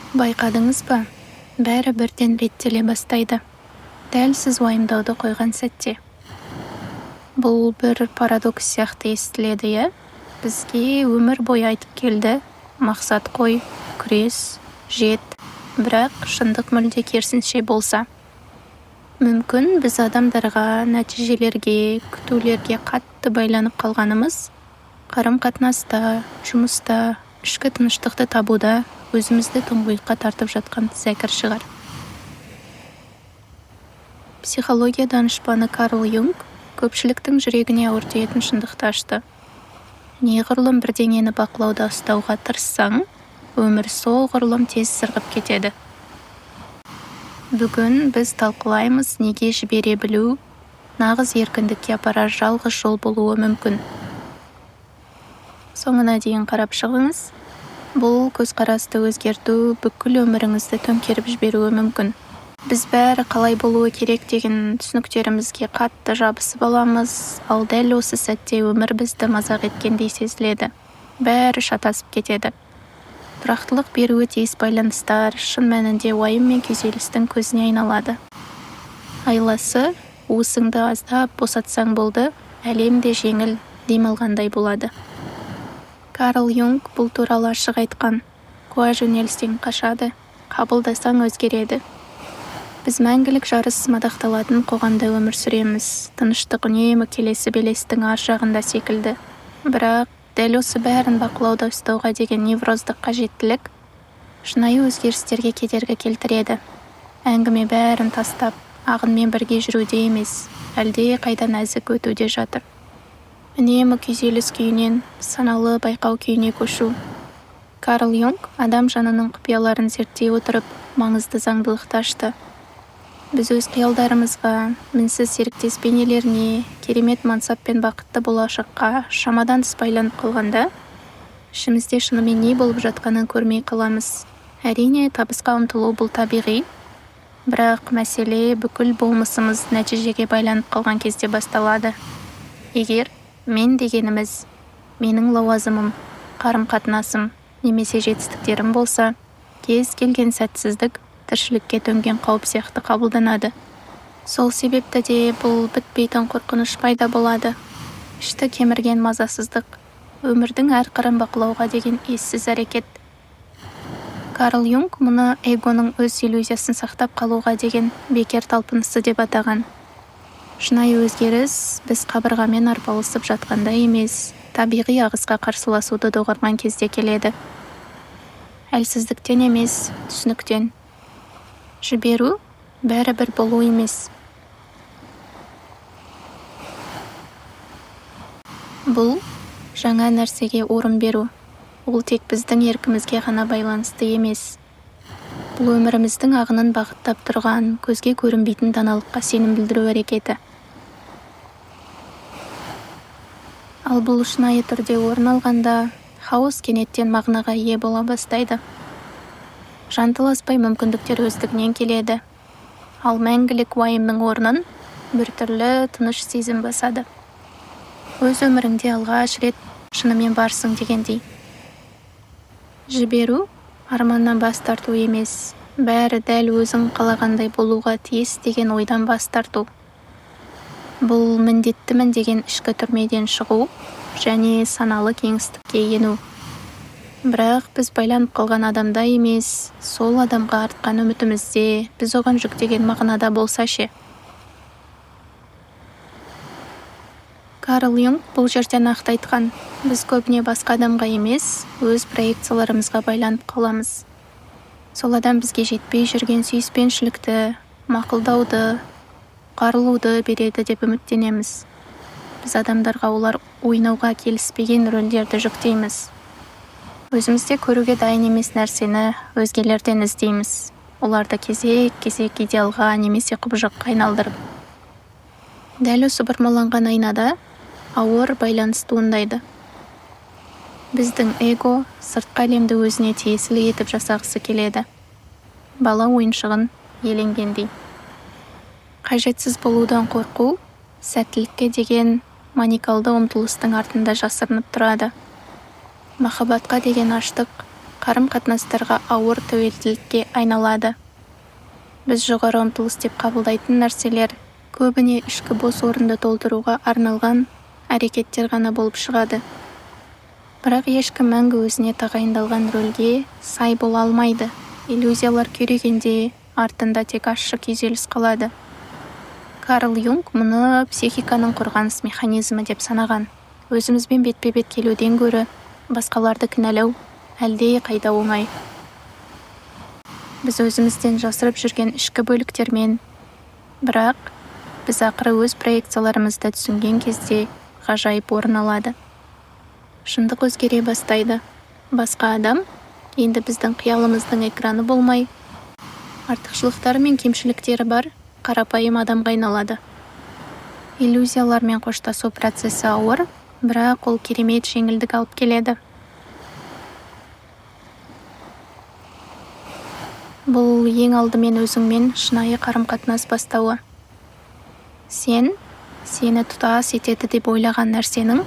Байқадыңыз ба, бәрі бірден реттеле бастайды. Дәл сіз уайымдауды қойған сәтте. Бұл бір парадокс сияқты естіледі, иә? Бізге өмір бойы айтып келді: мақсат қой, күрес, жет. Бірақ шындық мүлде керісінше болса. Мүмкін, біз адамдарға, нәтижелерге, күтулерге қатты байланып қалғанымыз қарым-қатынаста, жұмыста, ішкі тыныштықты табуда өзімізді тұңғиыққа тартып жатқан зәкір шығар. Психология данышпаны Карл Юнг көпшіліктің жүрегіне ауыр тиетін шындықты ашты. Неғұрлым бірдеңені бақылауда ұстауға тырыссаң, өмір соғұрлым тез сырғып кетеді. Бүгін біз талқылаймыз, неге жібере білу нағыз еркіндікке апарар жалғыз жол болуы мүмкін. Соңына дейін қарап шығыңыз. Бұл көзқарасты өзгерту бүкіл өміріңізді төңкеріп жіберуі мүмкін. Біз бәрі қалай болуы керек деген түсініктерімізге қатты жабысып аламыз, ал дәл осы сәтте өмір бізді мазақ еткендей сезіледі. Бәрі шатасып кетеді. Тұрақтылық беруі тиіс байланыстар шын мәнінде уайым мен күйзелістің көзіне айналады. Айласы, уысыңды аздап босатсаң болды, әлем де жеңіл дем алғандай болады. Карл Юнг бұл туралы ашық айтқан: қуа жөнелсең қашады, қабылдасаң өзгереді. Біз мәңгілік жарыс мадақталатын қоғамда өмір сүреміз. Тыныштық үнемі келесі белестің ар жағында секілді. Бірақ дәл осы бәрін бақылауда ұстауға деген невроздық қажеттілік шынайы өзгерістерге кедергі келтіреді. Әңгіме бәрін тастап, ағынмен бірге жүруде емес, әлде қайда нәзік өтуде жатыр. Үнемі күйзеліс күйінен саналы байқау күйіне көшу. Карл Юнг адам жанының құпияларын зерттей отырып, маңызды заңдылықты ашты. Біз өз қиялдарымызға, мінсіз серіктес бейнелеріне, керемет мансап пен бақытты болашаққа шамадан тыс байланып қалғанда, ішімізде шынымен не болып жатқанын көрмей қаламыз. Әрине, табысқа ұмтылу бұл табиғи, бірақ мәселе бүкіл болмысымыз нәтижеге байланып қалған кезде басталады. Егер мен дегеніміз менің лауазымым, қарым-қатынасым немесе жетістіктерім болса, кез келген сәтсіздік тіршілікке төнген қауіп сияқты қабылданады. Сол себепті де бұл бітпейтін қорқыныш пайда болады. Ішті кемірген мазасыздық, өмірдің әр қырын бақылауға деген ессіз әрекет. Карл Юнг мұны эгоның өз иллюзиясын сақтап қалуға деген бекер талпынысы деп атаған. Шынайы өзгеріс біз қабырғамен арпалысып жатқанда емес, табиғи ағысқа қарсыласуды доғарған кезде келеді. Әлсіздіктен емес, түсініктен. Жіберу бәрібір болу емес. Бұл жаңа нәрсеге орын беру. Ол тек біздің еркімізге ғана байланысты емес. Бұл өміріміздің ағынын бағыттап тұрған, көзге көрінбейтін даналыққа сенім білдіру әрекеті. Ал бұл шынайы түрде орын алғанда, хаос кенеттен мағынаға ие бола бастайды. Жанталаспай мүмкіндіктер өздігінен келеді. Ал мәңгілік уайымның орнын біртүрлі тыныш сезім басады. Өз өміріңде алғаш рет шынымен барсың дегендей. Жіберу арманнан бас тарту емес, бәрі дәл өзің қалағандай болуға тиіс деген ойдан бас тарту. Бұл міндеттімін деген ішкі түрмеден шығу және саналы кеңістікке ену. Бірақ біз байланып қалған адамда емес, сол адамға артқан үмітімізде, біз оған жүктеген мағынада болса ше. Карл Юнг бұл жерде нақты айтқан: біз көбіне басқа адамға емес, өз проекцияларымызға байланып қаламыз. Сол адам бізге жетпей жүрген сүйіспеншілікті, мақұлдауды, қарылуды береді деп үміттенеміз. Біз адамдарға олар ойнауға келіспеген рөлдерді жүктейміз. Өзімізде көруге дайын емес нәрсені өзгелерден іздейміз. Оларды кезек-кезек идеалға немесе құбыжыққа айналдырып. Дәл осы бұрмаланған айнада ауыр байланыс туындайды. Біздің эго сыртқы әлемді өзіне тиесілі етіп жасағысы келеді. Бала ойыншығын иеленгендей. Қажетсіз болудан қорқу сәттілікке деген маникалды ұмтылыстың артында жасырынып тұрады. Махаббатқа деген аштық қарым-қатынастарға ауыр тәуелділікке айналады. Біз жоғары ұмтылыс деп қабылдайтын нәрселер көбіне ішкі бос орынды толтыруға арналған әрекеттер ғана болып шығады. Бірақ ешкім мәңгі өзіне тағайындалған рөлге сай бола алмайды. Иллюзиялар күйрегенде артында тек ащы күйзеліс қалады. Карл Юнг мұны психиканың қорғаныс механизмі деп санаған. Өзімізбен бетпе-бет келуден гөрі басқаларды кінәлау әлде қайда оңай. Біз өзімізден жасырып жүрген ішкі бөліктермен, бірақ біз ақыры өз проекцияларымызды түсінген кезде ғажайып орын алады. Шындық өзгере бастайды. Басқа адам енді біздің қиялымыздың экраны болмай, артықшылықтары мен кемшіліктері бар қарапайым адамға айналады. Иллюзиялармен қоштасу процесі ауыр, бірақ ол керемет жеңілдік алып келеді. Бұл ең алдымен өзіңмен шынайы қарым-қатынас бастауы. Сен сені тұтас етеді деп ойлаған нәрсенің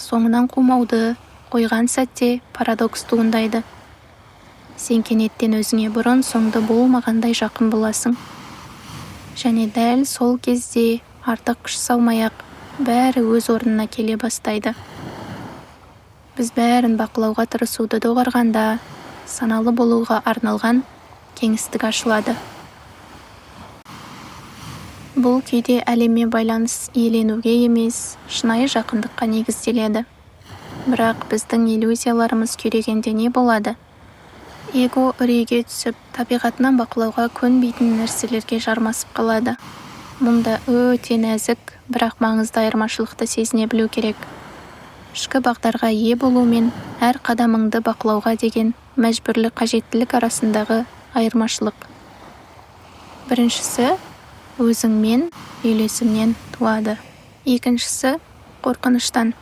соңынан қумауды қойған сәтте парадокс туындайды. Сен кенеттен өзіңе бұрын соңды болмағандай жақын боласың. Және дәл сол кезде артық күш салмай-ақ бәрі өз орнына келе бастайды. Біз бәрін бақылауға тырысуды доғарғанда саналы болуға арналған кеңістік ашылады. Бұл күйде әлеммен байланыс иеленуге емес, шынайы жақындыққа негізделеді. Бірақ біздің иллюзияларымыз күйрегенде не болады? Эго үрейге түсіп, табиғатынан бақылауға көнбейтін нәрселерге жармасып қалады. Мұнда өте нәзік, бірақ маңызды айырмашылықты сезіне білу керек. Ішкі бағдарға ие болу мен әр қадамыңды бақылауға деген мәжбүрлі қажеттілік арасындағы айырмашылық. Біріншісі өзіңмен үйлесімнен туады. Екіншісі қорқыныштан.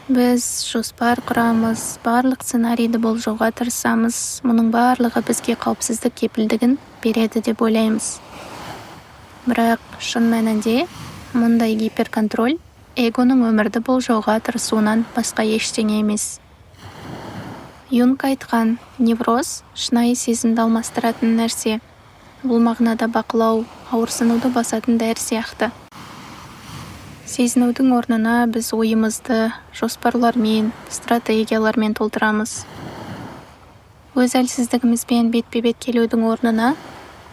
Біз жоспар құрамыз, барлық сценарийді болжауға тырысамыз. Мұның барлығы бізге қауіпсіздік кепілдігін береді деп ойлаймыз. Бірақ шын мәнінде мұндай гиперконтроль эгоның өмірді болжауға тырысуынан басқа ештеңе емес. Юнг айтқан, невроз шынайы сезімді алмастыратын нәрсе. Бұл мағынада бақылау, ауырсынуды басатын дәрі сияқты. Сезінудің орнына біз ойымызды жоспарлармен, стратегиялармен толтырамыз. Өз әлсіздігімізбен бетпе-бет келудің орнына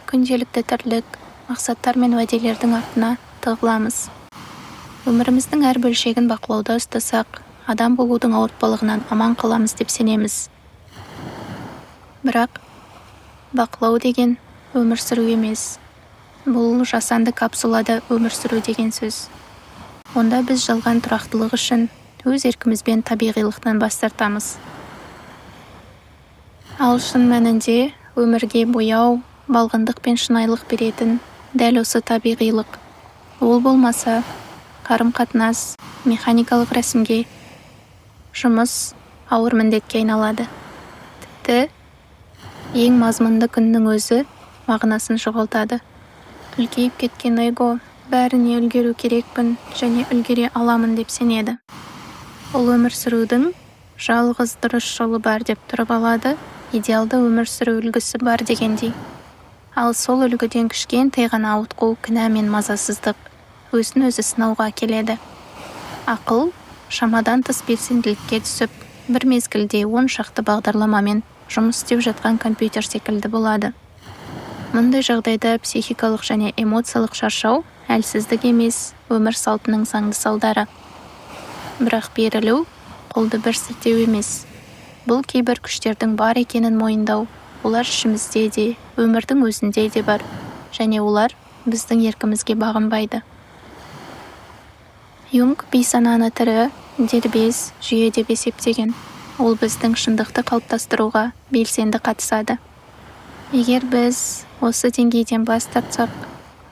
күнделікті тірлік, мақсаттар мен уәделердің артына тығыламыз. Өміріміздің әр бөлшегін бақылауда ұстасақ, адам болудың ауыртпалығынан аман қаламыз деп сенеміз. Бірақ бақылау деген өмір сүру емес. Бұл жасанды капсулада өмір сүру деген сөз. Онда біз жалған тұрақтылық үшін өз еркімізбен табиғилықтан бас тартамыз. Ал шын мәнінде өмірге бояу, балғындық пен шынайылық беретін дәл осы табиғилық. Ол болмаса, қарым-қатынас механикалық рәсімге, жұмыс ауыр міндетке айналады. Тіпті ең мазмұнды күннің өзі мағынасын жоғалтады. Үлкейіп кеткен эго бәріне үлгеру керекпін және үлгере аламын деп сенеді. Ол өмір сүрудің жалғыз дұрыс жолы бар деп тұрып алады, идеалды өмір сүру үлгісі бар дегендей. Ал сол үлгіден кішкентай ғана ауытқу кінә мен мазасыздық өзін өзі сынауға әкеледі. Ақыл шамадан тыс белсенділікке түсіп, бір мезгілде 10 шақты бағдарламамен жұмыс істеп жатқан компьютер секілді болады. Мұндай жағдайда психикалық және эмоциялық шаршау әлсіздік емес, өмір салтының заңды салдары. Бірақ берілу қолды бір сілтеу емес. Бұл кейбір күштердің бар екенін мойындау, олар ішімізде де, өмірдің өзінде де бар, және олар біздің еркімізге бағынбайды. Юнг бейсананы тірі, дербес жүйе деп есептеген. Ол біздің шындықты қалыптастыруға белсенді қатысады. Егер біз осы деңгейден бас тартсақ,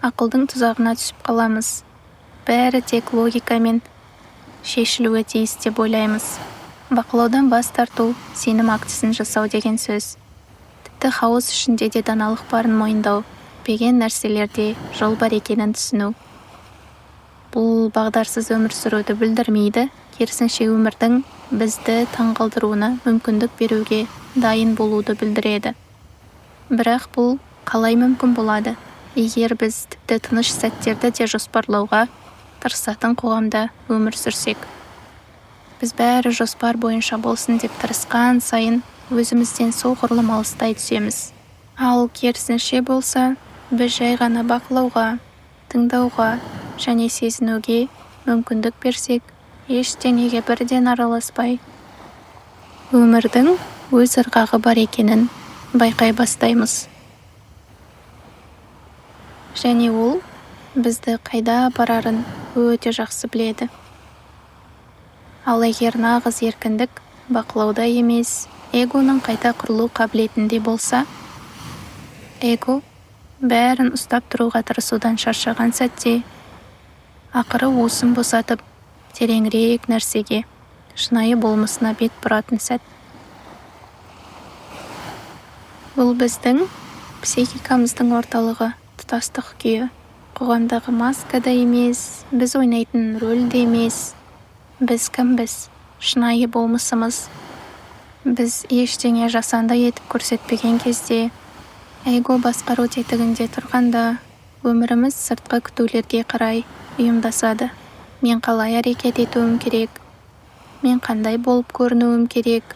ақылдың тұзағына түсіп қаламыз. Бәрі тек логикамен шешілуі тиіс деп ойлаймыз. Бақылаудан бас тарту сенім актісін жасау деген сөз. Тіпті хаос ішінде де даналық барын мойындау, күтпеген нәрселерде жол бар екенін түсіну. Бұл бағдарсыз өмір сүруді білдірмейді, керісінше өмірдің бізді таңғалдыруына мүмкіндік беруге дайын болуды білдіреді. Бірақ бұл қалай мүмкін болады, егер біз тіпті тыныш сәттерді де жоспарлауға тырысатын қоғамда өмір сүрсек? Біз бәрі жоспар бойынша болсын деп тырысқан сайын өзімізден соғұрлым алыстай түсеміз. Ал керісінше болса, біз жай ғана бақылауға, тыңдауға және сезінуге мүмкіндік берсек, ештеңеге бірден араласпай, өмірдің өз ырғағы бар екенін байқай бастаймыз. Және ол бізді қайда апарарын өте жақсы біледі. Ал егер нағыз еркіндік бақылауда емес, эгоның қайта құрылу қабілетінде болса, эго бәрін ұстап тұруға тырысудан шаршаған сәтте, ақыры уысын босатып, тереңірек нәрсеге, шынайы болмысына бет бұратын сәт. Бұл біздің психикамыздың орталығы, тұтастық күйі. Қоғамдағы маска да емес, біз ойнайтын рөл де емес. Біз кімбіз? Шынайы болмысымыз. Біз ештеңе жасанды етіп көрсетпеген кезде, эго басқару тетігінде тұрғанда, өміріміз сыртқы күтулерге қарай ұйымдасады. Мен қалай әрекет етуім керек? Мен қандай болып көрінуім керек?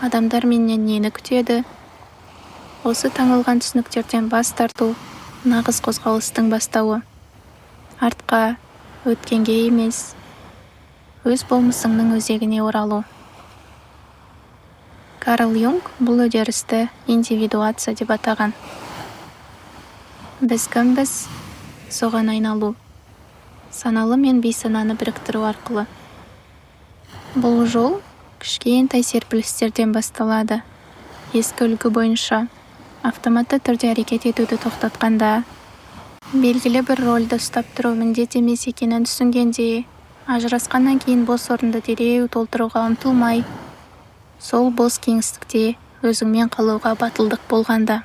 Адамдар менен нені күтеді? Осы таңылған түсініктерден бас тарту нағыз қозғалыстың бастауы. Артқа, өткенге емес, өз болмысыңның өзегіне оралу. Карл Юнг бұл үдерісті индивидуация деп атаған. Біз кімбіз, соған айналу. Саналы мен бейсананы біріктіру арқылы. Бұл жол кішкентай серпілістерден басталады. Ескі үлгі бойынша автоматты түрде әрекет етуді тоқтатқанда, белгілі бір рөлді ұстап тұру міндет емес екенін түсінгенде, ажырасқаннан кейін бос орынды дереу толтыруға ұмтылмай, сол бос кеңістікте өзіңмен қалуға батылдық болғанда.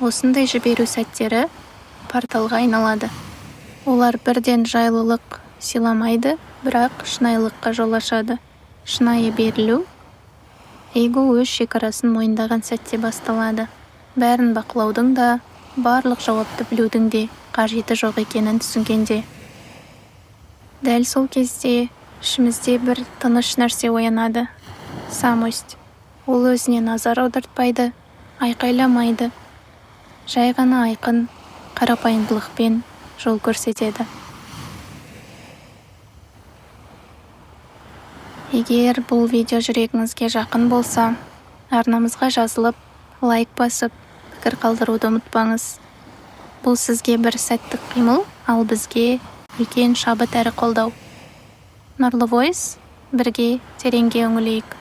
Осындай жіберу сәттері порталға айналады. Олар бірден жайлылық сыйламайды, бірақ шынайылыққа жол ашады. Шынайы берілу эго өз шекарасын мойындаған сәтте басталады. Бәрін бақылаудың да, барлық жауапты білудің де қажеті жоқ екенін түсінгенде. Дәл сол кезде ішімізде бір тыныш нәрсе оянады. Самость. Ол өзіне назар аудартпайды, айқайламайды. Жай ғана айқын, қарапайымдылықпен жол көрсетеді. Егер бұл видео жүрегіңізге жақын болса, арнамызға жазылып, лайк басып, пікір қалдыруды ұмытпаңыз. Бұл сізге бір сәттік қимыл, ал бізге үлкен шабыт әрі қолдау. Нұрлы Voice, бірге тереңге үңілейік.